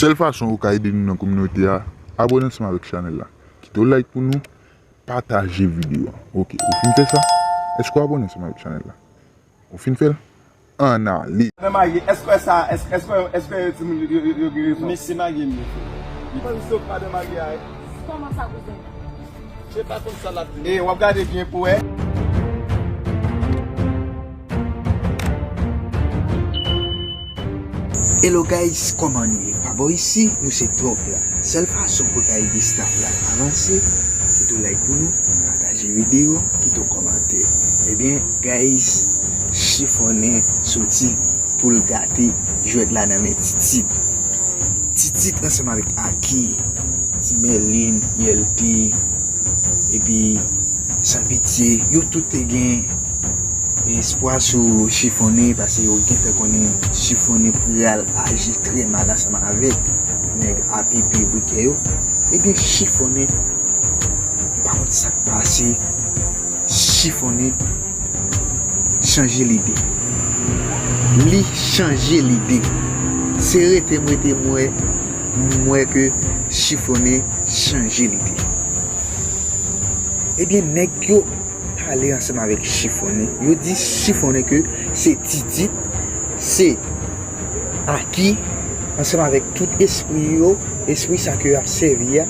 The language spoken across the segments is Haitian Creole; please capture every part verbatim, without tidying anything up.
Sèl fason ou ka ede nou nan kominote a, abòne ansanm avèk chanèl la. Kite yon like pou nou, pataje videyo a. Oke, ou fin fè sa? Èske w abòne ansanm avèk chanèl la? Ou fin fè l? Ann ale. Madan marye, èske w wè sa? Èske, èske, èske timoun yo, yo, yo, yo gen rezon? Mesye marye m ye. Kòman misye pa nan marye a? Kòman sa, kouzen? Misye pa konn sa l ap di. E w ap gade byen pou wè. Hello guys, kòman nou ye? Pa bò isi, nou se Top la. Sèl fason pou ka ede staff la avanse, kite yon like pou nou, pataje videyo, kite yon kòmantè. Ebyen, guys, Chifonnen soti pou l gate jwèt la nan men Titit. Titit ansanm avèk Aki, Ti Mèlin, Yèlte, epi San Pitye, yo tout te gen espwa sou Chifonnen, paske yo gentan konnen Chifonnen pral aji trè mal ansanm avèk nèg A P P brikè yo. Ebyen, Chifonnen, pa konn sa k pase, Chifonnen chanje lide. Li chanje lide. Se rete m rete m wè, m wè ke Chifonnen chanje lide. Ebyen, nèg yo pale ansanm avèk Chifonnen. Yo di Chifonnen ke se Titit, se Aki, ansanm avèk tout espri yo, espri sa ke y ap sèvi a,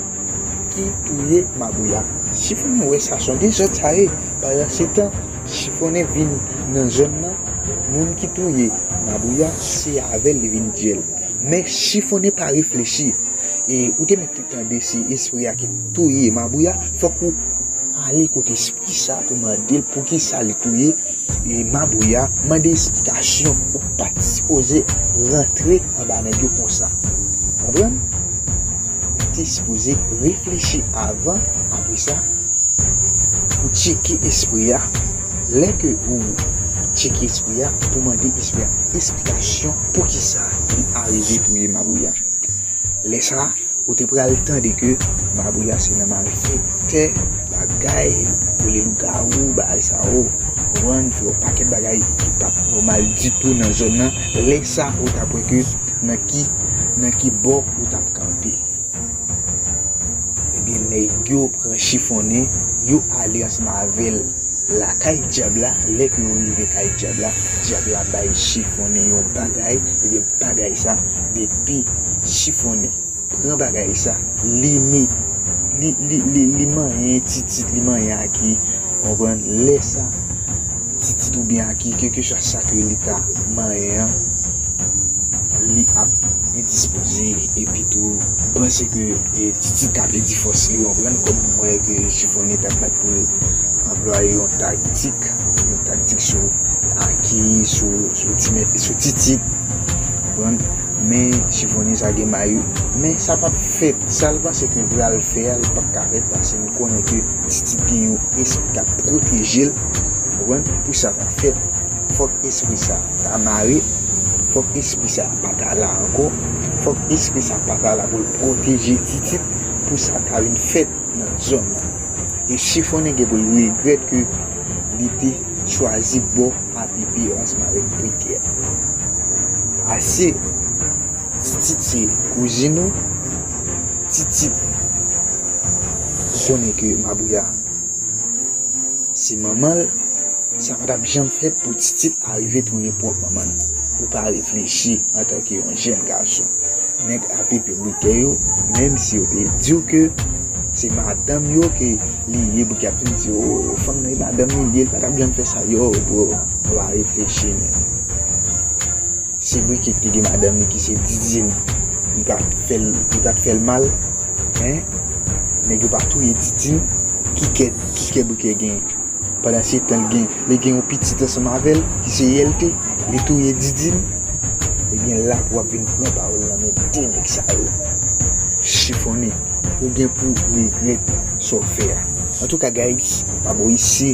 ki touye Mabouya. Chifonnen wè sa se yon dezòd sa ye. Pandansetan, Chifonnen vin nan zòn nan, moun ki touye Mabouya, se avè l li vin djèl. Men Chifonnen pa reflechi. E ou te mèt te tande se espri a ki touye Mabouya, fòk ou ale kote espri sa pou mande l poukisa li touye e Mabouya, mande esplikasyon. Ou pa t sipoze rantre anba nèg yo konsa. Konprann? Ou te sipoze reflechi avan, apre sa, ou tcheke espri a. Lè ke ou tcheke espri a, pou mande espri a esplikasyon poukisa li arive touye Mabouya. Lè sa a, ou te pral tande ke Mabouya se nan malfektè, bagay, vole lougawou, bagay sa yo. Konprann, fè yon pakèt bagay ki pa t nòmal ditou nan zòn nan. Lè sa a, ou t ap wè ke nan ki, nan ki bò ou t ap kanpe. Ebyen, nèg yo pran Chifonnen, yo ale ansanm avè l lakay dyab la. Lè ke yo rive kay dyab la, dyab la bay Chifonnen yon bagay, ebyen, bagay sa, depi Chifonnen pran bagay sa, li met, li, li, li, li manyen Titit, li manyen Aki, konprann? Lè sa, Titit oubyen Aki, kèlkeswa sa ke li ta manyen an, li ap endispoze, epi tou, m panse ke, e, Titit ka pèdi fòs li, konprann? Kòm m wè ke Chifonnen t ap bat pou l anplwaye yon taktik, yon taktik sou Aki, sou, sou Ti Mè-, sou Titit, konprann? Men Chifonnen sa gen may wi. Men sa p ap fèt. Sa l panse ke l pral fè a, li p ap ka fèt, paske m konnen ke Titit gen yon espri k ap pwoteje l. Konprann? Pou sa ta fèt, fòk espri sa ta mare, fòk espri sa pa ta la ankò, fòk espri sa pa ta la pou l pwoteje Titit, pou sa ta vin fèt nan zòn nan. E Chifonnen gen pou l regrèt ke li te chwazi bò A P P ansanm avèk Brikè. Pase, Titit se kouzin ou, Titit konnen ke Mabouya se manman l, sa pa t ap janm fèt pou Titit arive touye pwòp manman l. Ou pa reflechi antanke yon jèn gason. Nèg A P P Brikè yo, menm si yo te di w ke se madanm yo ke li ye, Brikè ap vin di w, o, fanm nan e madanm li ye, li pa t ap janm fè sa. Yo, bro, ou pa reflechi, men. Se Brikè ki te gen madanm li ki se Didin. Li pa t fè l, li pa t fè l mal. Hein? Nèg yo pa touye Didin. Ki kè, ki kè Brikè gen? Pandan se tan, li gen, li gen yon pitit ansanm avè l, ki se Yèlte. Li touye Didin. Ebyen, la pou w ap vin pran pawòl nan men de nèg sa yo. Chifonnen, ou gen pou regrèt sa w fè a. Antouka, guys, pa bò isi,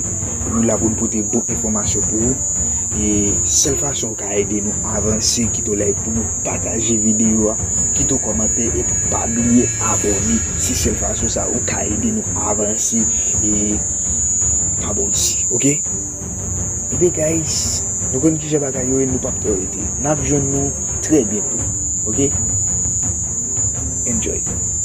nou la pou n pote bon enfòmasyon pou ou. E sèl fason ou ka ede nou avanse, kite w like pou nou, pataje videyo a, kite w kòmantè, epi pa bliye abòne. Se sèl fason sa ou ka ede nou avanse, e pa bò isi, oke? Ebyen, guys, nou konn kijan bagay yo ye, nou p ap twò rete. N ap jwenn nou trè byento, oke? Enjoy.